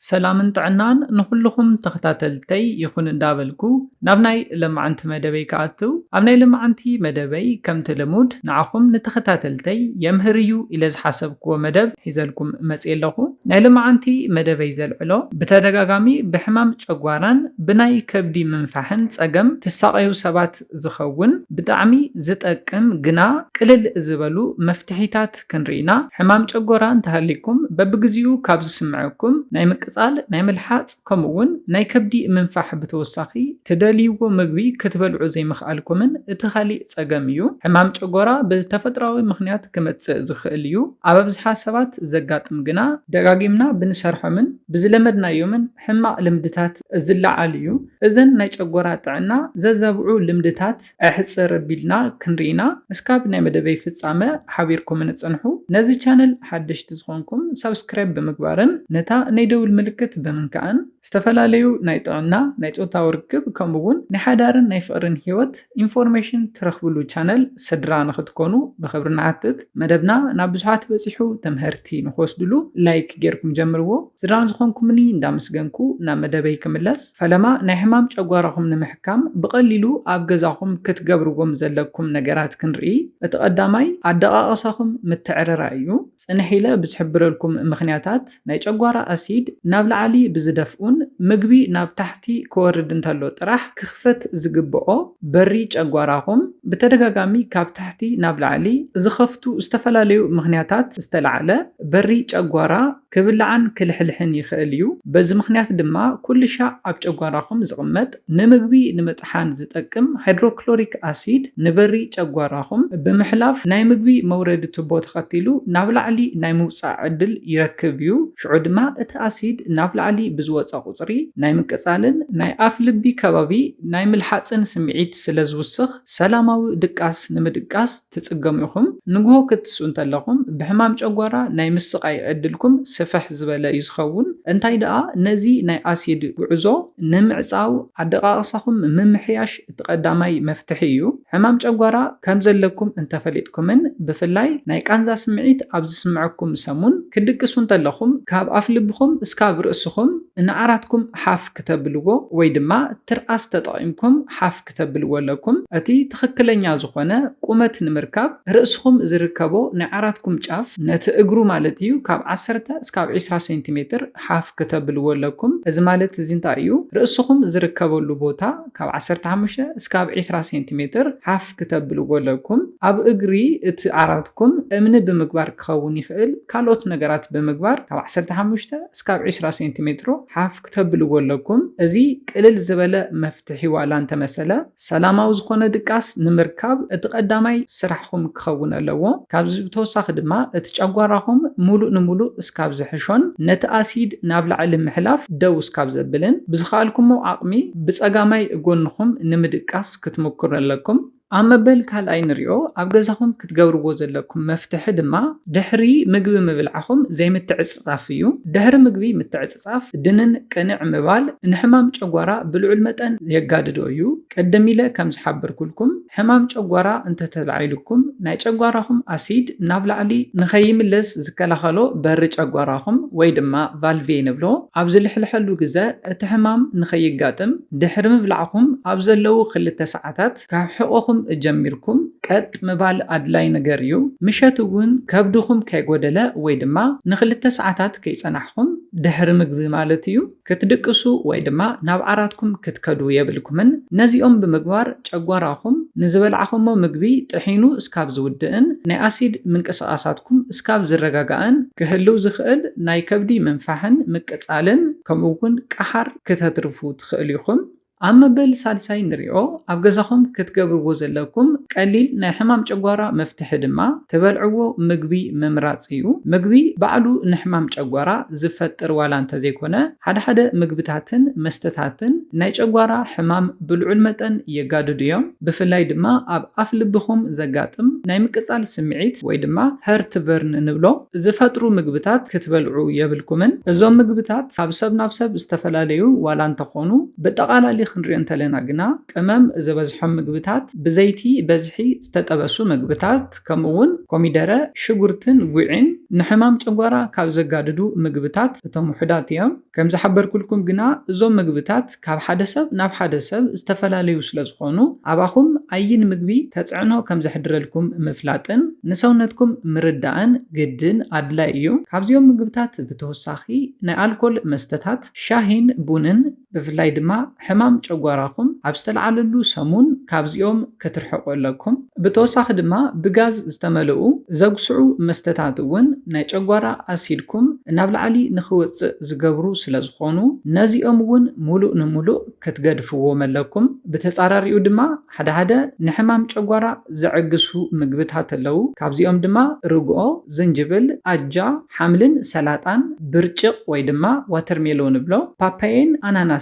ሰላምን ጥዕናን ንኹልኹም ተኸታተልተይ ይኹን እንዳበልኩ፣ ናብ ናይ ለማዓንቲ መደበይ ክኣትው፣ ኣብ ናይ ለማዓንቲ መደበይ ከምቲ ልሙድ ንዓኹም ንተኸታተልተይ የምህር እዩ ኢለ ዝሓሰብክዎ መደብ ሒዘልኩም መጽየ ኣለኹ። ናይ ለማዓንቲ መደበይ ዘልዕሎ፣ ብተደጋጋሚ ብሕማም ጨጓራን ብናይ ከብዲ ምንፋሕን ጸገም ትሳቐዩ ሰባት ዝኸውን ብጣዕሚ ዝጠቅም ግና ቅልል ዝበሉ መፍትሒታት ክንርኢ ኢና። ሕማም ጨጎራ እንተሃሊኩም በብግዚኡ ካብ ዝስምዐኩም ናይ ምቅጻል፣ ናይ ምልሓጽ ከምኡ እውን ናይ ከብዲ ምንፋሕ ብተወሳኺ ትደልይዎ ምግቢ ክትበልዑ ዘይምኽኣልኩምን እቲ ካሊእ ጸገም እዩ። ሕማም ጨጎራ ብተፈጥራዊ ምኽንያት ክመጽእ ዝኽእል እዩ። ኣብ ኣብዝሓ ሰባት ዘጋጥም ግና ደጋጊምና ብንሰርሖምን ብዝለመድናዮምን ሕማቕ ልምድታት ዝለዓል እዩ። እዘን ናይ ጨጎራ ጥዕና ዘዛብዑ ልምድታት ኣሕጽር ኣቢልና ክንርኢና እስካብ ናይ መደበይ ፍጻመ ሓቢርኩም ንጽንሑ። ነዚ ቻነል ሓደሽቲ ዝኾንኩም ሳብስክራይብ ብምግባርን ነታ ናይ ደውል ምልክት ብምንካእን ዝተፈላለዩ ናይ ጥዕና፣ ናይ ጾታዊ ርክብ ከምኡ እውን ናይ ሓዳርን ናይ ፍቕርን ህይወት ኢንፎርሜሽን ትረኽብሉ ቻነል ስድራ ንኽትኮኑ ብኽብሪ ንሓትት። መደብና ናብ ብዙሓት በጺሑ ተምሀርቲ ንክወስድሉ ላይክ ጌርኩም ጀምርዎ። ስድራ ዝኾንኩምኒ እንዳመስገንኩ ናብ መደበይ ክምለስ። ፈለማ ናይ ሕማም ጨጓራኹም ንምሕካም ብቐሊሉ ኣብ ገዛኹም ክትገብርዎም ዘለኩም ነገራት ክንርኢ። እቲ ቀዳማይ ኣደቓቕሳኹም ምትዕርራይ እዩ። ጽንሕ ኢለ ብዝሕብረልኩም ምኽንያታት ናይ ጨጓራ ኣሲድ ናብ ላዕሊ ብዝደፍኡን ምግቢ ናብ ታሕቲ ክወርድ እንተሎ ጥራሕ ክኽፈት ዝግብኦ በሪ ጨጓራኹም ብተደጋጋሚ ካብ ታሕቲ ናብ ላዕሊ ዝኸፍቱ ዝተፈላለዩ ምኽንያታት ዝተላዕለ በሪ ጨጓራ ክብላዕን ክልሕልሕን ይኽእል እዩ። በዚ ምኽንያት ድማ ኩሉ ሻዕ ኣብ ጨጓራኹም ዝቕመጥ ንምግቢ ንምጥሓን ዝጠቅም ሃይድሮክሎሪክ ኣሲድ ንበሪ ጨጓራኹም ብምሕላፍ ናይ ምግቢ መውረዲ ቱቦ ተኸቲሉ ናብ ላዕሊ ናይ ምውጻእ ዕድል ይረክብ እዩ። ሽዑ ድማ እቲ ኣሲድ ናብ ላዕሊ ብዝወጸ ቁጽሪ ናይ ምቅጻልን ናይ ኣፍ ልቢ ከባቢ ናይ ምልሓጽን ስምዒት ስለ ዝውስኽ ሰላማዊ ድቃስ ንምድቃስ ትጽገሙ ኢኹም። ንግሆ ክትስኡ እንተለኹም ብሕማም ጨጓራ ናይ ምስቓይ ዕድልኩም ስፍሕ ዝበለ እዩ ዝኸውን። እንታይ ደኣ ነዚ ናይ ኣሲድ ጉዕዞ ንምዕጻው ኣደቓቕሳኹም ምምሕያሽ እቲ ቀዳማይ መፍትሒ እዩ። ሕማም ጨጓራ ከም ዘለኩም እንተፈሊጥኩምን ብፍላይ ናይ ቃንዛ ስምዒት ኣብ ዝስምዐኩም ሰሙን ክትድቅሱ እንተለኹም ካብ ኣፍ ልብኹም እስካብ ርእስኹም ንዓራትኩም ሓፍ ክተብልዎ ወይ ድማ ትርኣስ ተጠቒምኩም ሓፍ ክተብልዎ ኣለኩም። እቲ ትኽክለኛ ዝኾነ ቁመት ንምርካብ ርእስኹም ዝርከቦ ናይ ዓራትኩም ጫፍ ነቲ እግሩ ማለት እዩ ካብ ዓሰርተ እስካብ ዒስራ ሴንቲሜትር ሓፍ ክተብልዎ ኣለኩም። እዚ ማለት እዚ እንታይ እዩ? ርእስኹም ዝርከበሉ ቦታ ካብ ዓሰርተ ሓሙሽተ እስካብ ዒስራ ሴንቲሜትር ሓፍ ክተብልዎ ኣለኩም። ኣብ እግሪ እቲ ዓራትኩም እምኒ ብምግባር ክኸውን ይኽእል። ካልኦት ነገራት ብምግባር ካብ ዓሰርተ ሓሙሽተ እስካብ ዒስራ ሴንቲሜትሮ ሓፍ ክተብልዎ ኣለኩም። እዚ ቅልል ዝበለ መፍትሒ ዋላ እንተመሰለ፣ ሰላማዊ ዝኾነ ድቃስ ንምርካብ እቲ ቀዳማይ ስራሕኹም ክኸውን ኣለዎ። ካብዚ ብተወሳኺ ድማ እቲ ጨጓራኹም ሙሉእ ንሙሉእ እስካብ ዝሕሾን ነቲ ኣሲድ ናብ ላዕሊ ምሕላፍ ደው እስካብ ዘብልን ብዝኸኣልኩሞ ዓቕሚ ብጸጋማይ ጎንኹም ንምድቃስ ክትምኩሩ ኣለኩም። ኣብ መበል ካልኣይ ንሪኦ ኣብ ገዛኹም ክትገብርዎ ዘለኩም መፍትሒ ድማ ድሕሪ ምግቢ ምብላዕኹም ዘይምትዕጽጻፍ እዩ። ድሕሪ ምግቢ ምትዕጽጻፍ ድንን ቅንዕ ምባል ንሕማም ጨጓራ ብልዑል መጠን የጋድዶ እዩ። ቅድም ኢለ ከም ዝሓበርኩልኩም ሕማም ጨጓራ እንተተላዒሉኩም ናይ ጨጓራኹም ኣሲድ ናብ ላዕሊ ንኸይምለስ ዝከላኸሎ በሪ ጨጓራኹም ወይ ድማ ቫልቬ ንብሎ ኣብ ዝልሕልሐሉ ግዘ እቲ ሕማም ንኸይጋጥም ድሕሪ ምብላዕኹም ኣብ ዘለዉ ክልተ ሰዓታት ካብ ሕቖኹም ጀሚርኩም ቀጥ ምባል ኣድላይ ነገር እዩ። ምሸት እውን ከብድኹም ከይጎደለ ወይ ድማ ንክልተ ሰዓታት ከይጸናሕኩም ድሕሪ ምግቢ ማለት እዩ ክትድቅሱ ወይ ድማ ናብ ዓራትኩም ክትከዱ የብልኩምን። ነዚኦም ብምግባር ጨጓራኹም ንዝበላዕኹሞ ምግቢ ጥሒኑ እስካብ ዝውድእን ናይ ኣሲድ ምንቅስቓሳትኩም እስካብ ዝረጋጋእን ክህልው ዝኽእል ናይ ከብዲ ምንፋሕን ምቅጻልን ከምኡ እውን ቀሓር ክተትርፉ ትኽእሉ ኢኹም። ኣብ መበል ሳልሳይ ንሪኦ ኣብ ገዛኹም ክትገብርዎ ዘለኩም ቀሊል ናይ ሕማም ጨጓራ መፍትሒ ድማ ትበልዕዎ ምግቢ ምምራጽ እዩ። ምግቢ ባዕሉ ንሕማም ጨጓራ ዝፈጥር ዋላ እንተዘይኮነ ሓደ ሓደ ምግብታትን መስተታትን ናይ ጨጓራ ሕማም ብልዑል መጠን የጋድዱ እዮም። ብፍላይ ድማ ኣብ ኣፍ ልብኹም ዘጋጥም ናይ ምቅጻል ስምዒት ወይ ድማ ሀርት በርን ንብሎ ዝፈጥሩ ምግብታት ክትበልዑ የብልኩምን። እዞም ምግብታት ካብ ሰብ ናብ ሰብ ዝተፈላለዩ ዋላ እንተኾኑ ብጠቓላሊ ክንሪኦ እንተለና ግና፣ ቅመም ዝበዝሖም ምግብታት፣ ብዘይቲ በዝሒ ዝተጠበሱ ምግብታት፣ ከምኡ እውን ኮሚደረ፣ ሽጉርትን ጉዕን ንሕማም ጨጓራ ካብ ዘጋድዱ ምግብታት እቶም ውሑዳት እዮም። ከም ዝሓበርኩልኩም ግና፣ እዞም ምግብታት ካብ ሓደ ሰብ ናብ ሓደ ሰብ ዝተፈላለዩ ስለ ዝኾኑ፣ ኣባኹም ኣየን ምግቢ ተጽዕኖ ከም ዘሕድረልኩም ምፍላጥን ንሰውነትኩም ምርዳእን ግድን ኣድላይ እዩ። ካብዚኦም ምግብታት ብተወሳኺ፣ ናይ ኣልኮል መስተታት፣ ሻሂን ቡንን፣ ብፍላይ ድማ ሕማም ጨጓራኹም ኣብ ዝተለዓለሉ ሰሙን ካብዚኦም ክትርሕቁ ኣለኩም። ብተወሳኺ ድማ ብጋዝ ዝተመልኡ ዘጉስዑ መስተታት እውን ናይ ጨጓራ ኣሲድኩም ናብ ላዕሊ ንኽወጽእ ዝገብሩ ስለ ዝኾኑ፣ ነዚኦም እውን ሙሉእ ንሙሉእ ክትገድፍዎም ኣለኩም። ብተጻራሪኡ ድማ ሓደ ሓደ ንሕማም ጨጓራ ዘዕግሱ ምግብታት ኣለዉ። ካብዚኦም ድማ ርግኦ፣ ዝንጅብል፣ ኣጃ፣ ሓምልን ሰላጣን፣ ብርጭቕ ወይ ድማ ዋተርሜሎ ንብሎ፣ ፓፓየን ኣናናስን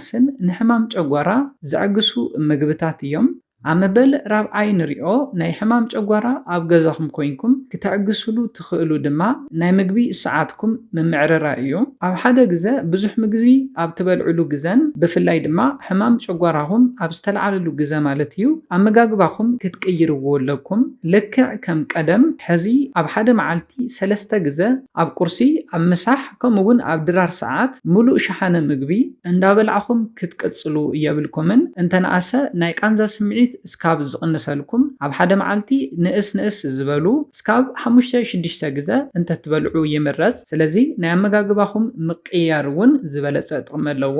ንሕማም ጨጓራ ዘዕግሱ ምግብታት እዮም። ኣብ መበል ራብዓይ ንሪኦ፣ ናይ ሕማም ጨጓራ ኣብ ገዛኹም ኮይንኩም ክተዕግስሉ ትኽእሉ ድማ ናይ ምግቢ ሰዓትኩም ምምዕርራይ እዩ። ኣብ ሓደ ግዘ ብዙሕ ምግቢ ኣብ ትበልዕሉ ግዘን ብፍላይ ድማ ሕማም ጨጓራኹም ኣብ ዝተለዓለሉ ግዘ ማለት እዩ፣ ኣመጋግባኹም ክትቅይርዎ ኣለኩም። ልክዕ ከም ቀደም ሕዚ ኣብ ሓደ መዓልቲ ሰለስተ ግዘ ኣብ ቁርሲ፣ ኣብ ምሳሕ ከምኡ እውን ኣብ ድራር ሰዓት ሙሉእ ሸሓነ ምግቢ እንዳበላዕኹም ክትቅጽሉ የብልኩምን። እንተነኣሰ ናይ ቃንዛ ስምዒት እስካብ ዝቕንሰልኩም ኣብ ሓደ መዓልቲ ንእስ ንእስ ዝበሉ እስካብ ሓሙሽተ ሽዱሽተ ግዘ እንተትበልዑ ይምረጽ። ስለዚ ናይ ኣመጋግባኹም ምቅያር እውን ዝበለጸ ጥቕሚ ኣለዎ።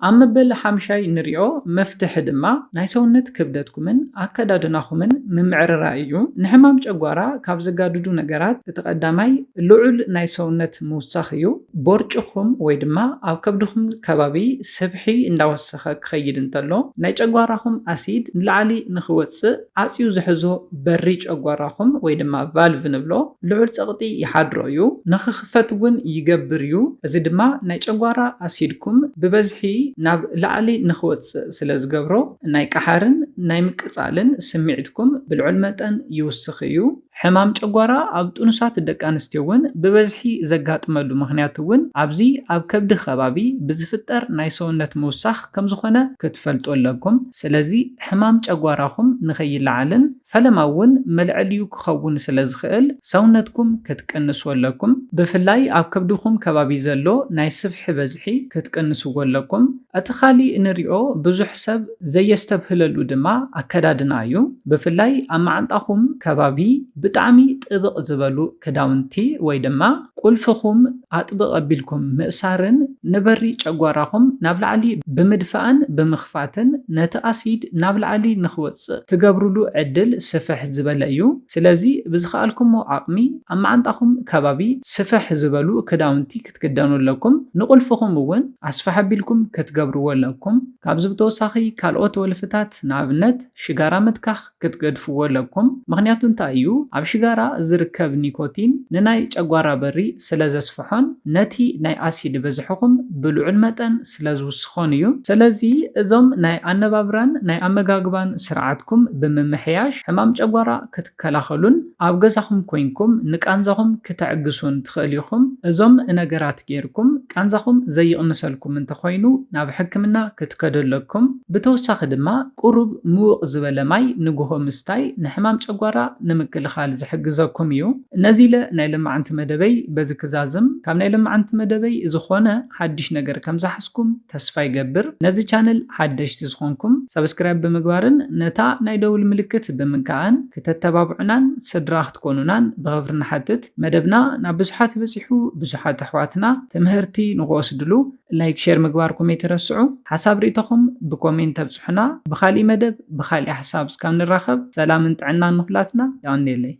ኣብ መበል ሓምሻይ ንሪኦ መፍትሒ ድማ ናይ ሰውነት ክብደትኩምን ኣከዳድናኹምን ምምዕርራይ እዩ። ንሕማም ጨጓራ ካብ ዘጋድዱ ነገራት እቲ ቀዳማይ ልዑል ናይ ሰውነት ምውሳኽ እዩ። ቦርጭኹም ወይ ድማ ኣብ ከብድኹም ከባቢ ስብሒ እንዳወሰኸ ክኸይድ እንተሎ፣ ናይ ጨጓራኹም ኣሲድ ንላዕሊ ንኽወጽእ ዓጽዩ ዝሕዞ በሪ ጨጓራኹም ወይ ድማ ቫልቭ ንብሎ ልዑል ጸቕጢ ይሓድሮ እዩ። ንኽኽፈት እውን ይገብር እዩ። እዚ ድማ ናይ ጨጓራ ኣሲድኩም ብበዝሒ ናብ ላዕሊ ንኽወጽእ ስለ ዝገብሮ፣ ናይ ቀሓርን ናይ ምቅጻልን ስምዒትኩም ብልዑል መጠን ይውስኽ እዩ። ሕማም ጨጓራ ኣብ ጥኑሳት ደቂ ኣንስትዮ እውን ብበዝሒ ዘጋጥመሉ ምኽንያት እውን ኣብዚ ኣብ ከብዲ ከባቢ ብዝፍጠር ናይ ሰውነት ምውሳኽ ከም ዝኾነ ክትፈልጡ ኣለኩም። ስለዚ ሕማም ጨጓራኹም ንኸይለዓልን ፈለማ እውን መልዐሊኡ ክኸውን ስለ ዝኽእል ሰውነትኩም ክትቅንሱ ኣለኩም። ብፍላይ ኣብ ከብድኹም ከባቢ ዘሎ ናይ ስብሒ በዝሒ ክትቅንስዎ ኣለኩም። እቲ ካሊእ ንሪኦ ብዙሕ ሰብ ዘየስተብህለሉ ድማ ኣከዳድና እዩ። ብፍላይ ኣብ መዓንጣኹም ከባቢ ብጣዕሚ ጥብቕ ዝበሉ ክዳውንቲ ወይ ድማ ቁልፍኹም ኣጥብቕ ኣቢልኩም ምእሳርን ንበሪ ጨጓራኹም ናብ ላዕሊ ብምድፋእን ብምኽፋትን ነቲ ኣሲድ ናብ ላዕሊ ንኽወጽእ ትገብሩሉ ዕድል ስፍሕ ዝበለ እዩ። ስለዚ ብዝኸኣልኩሞ ዓቕሚ ኣብ መዓንጣኹም ከባቢ ስፍሕ ዝበሉ ክዳውንቲ ክትክደኑ ኣለኩም። ንቁልፍኹም እውን ኣስፍሕ ኣቢልኩም ክትገብርዎ ኣለኩም። ካብዚ ብተወሳኺ ካልኦት ወልፍታት ንኣብነት ሽጋራ ምትካኽ ክትገድፍዎ ኣለኩም። ምኽንያቱ እንታይ እዩ? ኣብ ሽጋራ ዝርከብ ኒኮቲን ንናይ ጨጓራ በሪ ስለ ዘስፍሖን ነቲ ናይ ኣሲድ በዝሕኹም ብልዑል መጠን ስለ ዝውስኾን እዩ። ስለዚ እዞም ናይ ኣነባብራን ናይ ኣመጋግባን ስርዓትኩም ብምምሕያሽ ሕማም ጨጓራ ክትከላኸሉን ኣብ ገዛኹም ኮይንኩም ንቃንዛኹም ክተዕግሱን ትኽእል ኢኹም። እዞም ነገራት ጌርኩም ቃንዛኹም ዘይቕንሰልኩም እንተኾይኑ ናብ ሕክምና ክትከዱ ኣለኩም። ብተወሳኺ ድማ ቁሩብ ምውቕ ዝበለ ማይ ንግሆ ምስታይ ንሕማም ጨጓራ ንምክልኻል ዝሕግዘኩም እዩ። ነዚ ኢለ ናይ ለማዓንቲ መደበይ በዚ ክዛዝም። ካብ ናይ ለማዓንቲ መደበይ ዝኾነ ሓድሽ ነገር ከም ዝሓዝኩም ተስፋ ይገብር። ነዚ ቻነል ሓደሽቲ ዝኾንኩም ሰብስክራይብ ብምግባርን ነታ ናይ ደውል ምልክት ብምንካእን ክተተባብዑናን ስድራ ክትኮኑናን ብኽብሪ ንሓትት። መደብና ናብ ብዙሓት በጺሑ፣ ብዙሓት ኣሕዋትና ትምህርቲ ንኽወስድሉ ላይክ፣ ሼር ምግባርኩም ኣይትረስዑ። ሓሳብ ርእይቶኹም ብኮሜንት ተብጽሑና። ብኻሊእ መደብ ብኻሊእ ሓሳብ እስካብ ንራኸብ ሰላምን ጥዕናን ንኹላትና። የቐንየለይ።